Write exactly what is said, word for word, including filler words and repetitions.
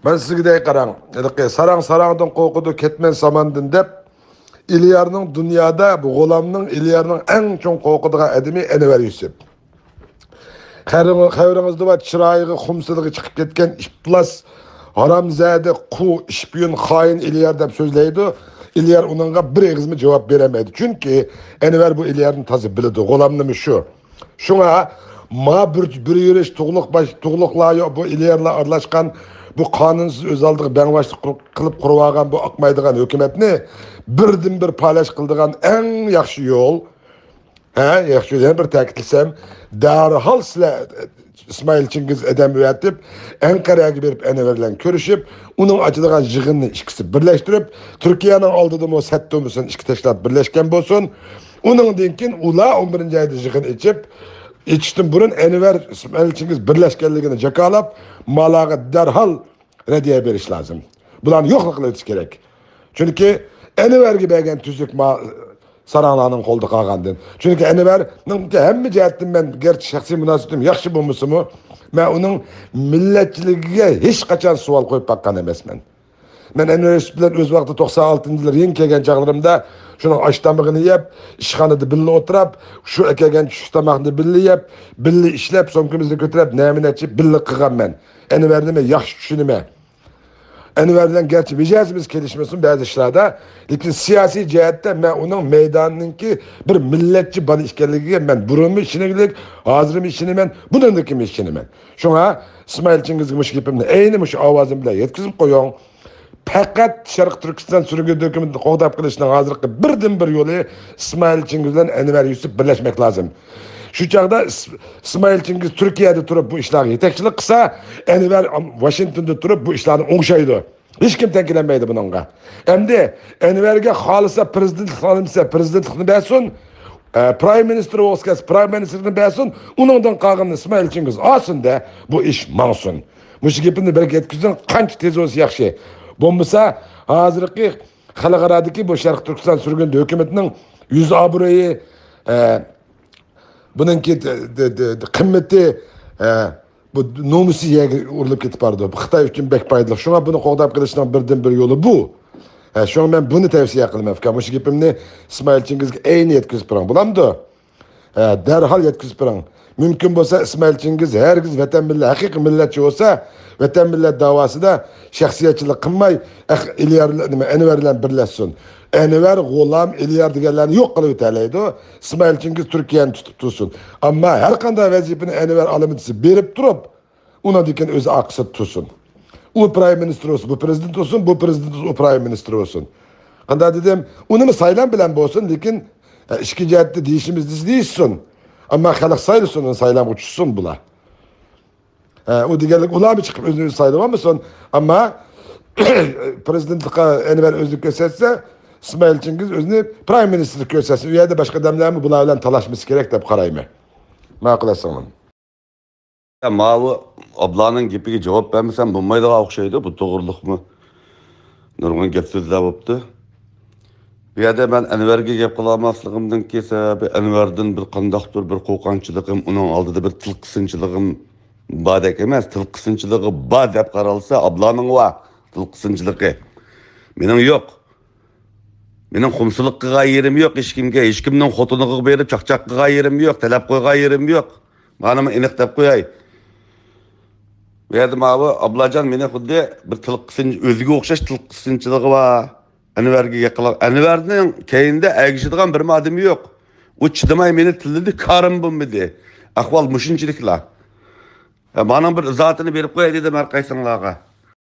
مانا سىزگە دەي قاراڭ، ھېلىقى «ساراڭ ساراڭدىن قورقىدۇ، كەتمەن ساماندىن» دەپ، ئېلىيارنىڭ دۇنيادا، بۇ غۇلامنىڭ، ئېلىيارنىڭ ئەڭ چوڭ قورقىدىغان ئادىمى ئەنۋەر يۈسۈپ. خەۋىرىڭىزدە بار، چىرايىغا خۇمسىلىغا چىقىپ كەتكەن ئىپلاس، ھارامزادە، قۇ، شپىيون، خائىن ئېلىيار دەپ سۆزلەيدۇ. ئېلىيار ئۇنىڭغا بىر ئېغىزمۇ جاۋاب بېرەلمەيدۇ. چۈنكى ئەنۋەر بۇ ئېلىيارنى تازا بىلىدۇ، غۇلامنىمۇ شۇ. شۇڭا ما بىر، بىر يۈرۈش تۇغلۇق باش، تۇغلۇقلار يوق، بۇ ئېلىيارلار ئارىلاشقان، بۇ قانۇنسىز ئۆز ئالدىغا بەڭباشلىق قىلىپ قۇرۇۋالغان بۇ ئاقمايدىغان ھۆكۈمەتنى بىردىنبىر پالەچ قىلىدىغان ئەڭ ياخشى يول، ھە، ياخشى يول، يەنە بىر تەكىتلىسەم، دەرھال سىلەر ئىسمائىل چىڭگىز ئادەم ئەۋەتىپ، ئەنقەرەگە بېرىپ ئەنۋەر بىلەن كۆرۈشۈپ، ئۇنىڭ ئاچىدىغان يىغىننى ئىككىسى بىرلەشتۈرۈپ، تۈركىيەنىڭ ئالدىدىمۇ سەت تومۇسىنى ئىككى تاشلاپ بىرلەشكەن بولسۇن. ئۇنىڭدىن كېيىن ئۇلار ئون بىرىنچى ئايدا يىغىن ئېچىپ، ئېچىشتىن بۇرۇن ئەنۋەر ئىسمائىل چىڭگىز بىرلەشكەنلىكىنى جاكارلاپ، مالاغا دەرھال رەددىيە بېرىش لازىم. بۇلارنى يوقلۇق قىلىۋېتىش كېرەك. چۈنكى ئەنۋەرگە بەرگەن تۈزۈك ما-، ساراڭلارنىڭ قولىدا قالغاندىن. چۈنكى ئەنۋەرنىڭكى ھەممە جەھەتتىن مەن گەرچە شەخسىي مۇناسىۋىتىم ياخشى بولمىسىمۇ، مەن ئۇنىڭ مىللەتچىلىكىگە ھېچقاچان سوئال قويۇپ باققان ئەمەسمەن. مەن ئەنۋەر يۈسۈپ بىلەن ئۆز ۋاقتىدا توقسان ئالتىنچى يىللار يېڭى كەلگەن چاغلىرىمدا شۇنىڭ ئاش تامىقىنى يەپ، ئىشخانىدا بىللە ئولتۇراپ، شۇ ئەكەلگەن چۈش تاماقنى بىللە يەپ، بىللە ئىشلەپ، سومكىمىزنى كۆتۈرۈپ، نەمە نەچچە بىللە قىلغانمەن. ئەنۋەرنى مەن ياخشى چۈشىنىمەن. ئەنۋەر بىلەن گەرچە مىجەزىمىز كېلىشمىسۇن بەزى ئىشلاردا، لېكىن سىياسىي جەھەتتە مەن ئۇنىڭ مەيداننىڭكى بىر مىللەتچى بالا ئىكەنلىكىگە مەن بۇرۇنمۇ ئىشىنگلىك، ھازىرمۇ ئىشىنىمەن، بۇنىڭدىن كېيىنمۇ ئىشىنىمەن. شۇڭا ئىسمائىل چىڭگىزگە مۇشۇ گېپىمنى ئەينى مۇشۇ ئاۋازىم بىلەن يەتكۈزۈپ قويۇڭ. پەقەت شەرقىي تۈركىستان سۈرگۈن ھۆكۈمىتىنى قوغداپ قېلىشنىڭ ھازىرقى بىردىنبىر يولى ئىسمائىل چىڭگىز بىلەن ئەنۋەر يۈسۈپ بىرلەشمەك لازىم. شۇ چاغدا ئىس-، ئىسمائىل چىڭگىز تۈركىيەدە تۇرۇپ بۇ ئىشلارغا يېتەكچىلىك قىلسا، ئەنۋەر ئام-، ۋاشىنگتوندا تۇرۇپ بۇ ئىشلارنى ئوڭشايدۇ. ھېچكىم تەڭ كېلەلمەيدۇ بۇنىڭغا. ئەمدى ئەنۋەرگە خالىسا پىرېزىدېنتلىقنى ئالمىسا، پىرېزىدېنتلىقنى بەرسۇن. ئە، پرايم مىنىستىر بولغۇسى كەلسە، پرايم مىنىستىرنى بەرسۇن. ئۇنىڭدىن قالغىنىنى ئىسمائىل چىڭگىز ئالسۇن دە، بۇ ئىش ماڭسۇن. مۇشۇ گېپىمنى بىر يەتكۈزسەڭ، قانچە تېز بولسا ياخشى. بولمىسا، ھازىرقى خەلقئارادىكى بۇ شەرقىي تۈركىستان سۈرگۈندە ھۆكۈمىتىنىڭ يۈز ئابرۇيى، ئە، بۇنىڭكى د-، د-، د-، د-، قىممىتى، ئە، بۇ نومۇسى يەرگە ئۇرۇلۇپ كېتىپ بارىدۇ. بۇ خىتاي ئۈچۈن بەك پايدىلىق. شۇڭا بۇنى قوغداپ قېلىشنىڭ بىردىنبىر يولى بۇ. ھە، شۇڭا مەن بۇنى تەۋسىيە قىلىمەن، ئۇكام. مۇشۇ گېپىمنى ئىسمائىل چىڭگىزگە ئەينى يەتكۈزۈپ بېرىڭ. بولامدۇ؟ ھە، دەرھال يەتكۈزۈپ بېرىڭ. مۇمكىن بولسا، ئىسمائىل چىڭگىز ھەرگىز ۋەتەن مىللەت، ھەقىقىي مىللەتچى بولسا، ۋەتەن مىللەت داۋاسىدا شەخسىيەتچىلىك قىلماي، ئەخ-، ئېلىيار بىلەن، نېمە، ئەنۋەر بىلەن بىرلەشسۇن. ئەنۋەر غۇلام، ئېلىيار دېگەنلەرنى يوق قىلىۋېتەلەيدۇ. ئىسمائىل چىڭگىز تۈركىيەنى تۇتۇپ تۇرسۇن. ئەمما ھەر قانداق ۋەزىپىنى ئەنۋەر ئالىمىتىسى بېرىپ تۇرۇپ، ئۇنىڭدىن كېيىن ئۆزى ئارقىسىدا تۇرسۇن. ئۇ پرايم مىنىستىر بولسۇن، بۇ پرېزىدېنت بولسۇن، بۇ پرېزىدېنت بولسۇن، ئۇ پرايم مىنىستىر بولسۇن. قانداق دېدىم؟ ئۇنىمۇ سايلام بىلەن بولسۇن، لېكىن، ئە، ئىچكى جەھەتتە دېيىشىمىز دېسە دېيىشسۇن. ئەمما خەلق سايلىسۇن، ئۇنى سايلامغا چۈشسۇن بۇلار. ئە، ئۇ دېگەنلىك ئۇلارمۇ چىقىپ ئۆزىنى ئۆزى سايلىۋالمىسۇن. ئەمما پرېزىدېنتلىققا ئەنۋەر ئۆزىنى كۆرسەتسە، ئىسمائىل چىڭگىز ئۆزىنى پرايم مىنىستىر كۆرسەتسە، ئۇ يەردە باشقا ئادەملەرمۇ بۇلار بىلەن تالاشمىسا كېرەك دەپ قارايمەن. ماقۇل ئەسلىڭلار. ماۋۇ ئابلانىڭ گېپىگە جاۋاب بەرمىسەم بولمايدىغان ئوخشايدۇ. بۇ توغرىلىقمۇ نۇرغۇن گەپ سۆزلەر بوپتۇ. بۇ يەردە مەن ئەنۋەرگە گەپ قىلالماسلىقىمنىڭكى سەۋەبى، ئەنۋەردىن بىر قانداقتۇر بىر قورقۇنچلۇقۇم، ئۇنىڭ ئالدىدا بىر تىل قىسىنچىلىقىم باردەك ئەمەس. تىل قىسىنچىلىقى بار دەپ قارالسا، ئابلانىڭ بار تىل قىسىنچىلىقى. مېنىڭ يوق. مېنىڭ خۇمسىلىق قىلغان يېرىم يوق ھېچكىمگە، ھېچكىمنىڭ خوتۇنىغا بېرىپ چاقچاق قىلغان يېرىم يوق، تەلەپ قويغان يېرىم يوق. مانىمۇ ئېنىق دەپ قوياي. بۇ يەردە ماۋۇ ئابلاجان مېنى خۇددى بىر تىل قىسىن-، ئۆزىگە ئوخشاش تىل قىسىنچىلىقى بار. ئەنۋەرگە يېقىنلاپ، ئەنۋەرنىڭ كەينىدە ئەگىشىدىغان بىرمۇ ئادىمى يوق. ئۇ چىدىماي مېنى تىللىدى، كارىم بولمىدى. ئەھۋال مۇشۇنچىلىكلا. ھە، مانىڭ بىر ئىزاھاتىنى بېرىپ قوياي دېدىم ھەر قايسىڭلارغا.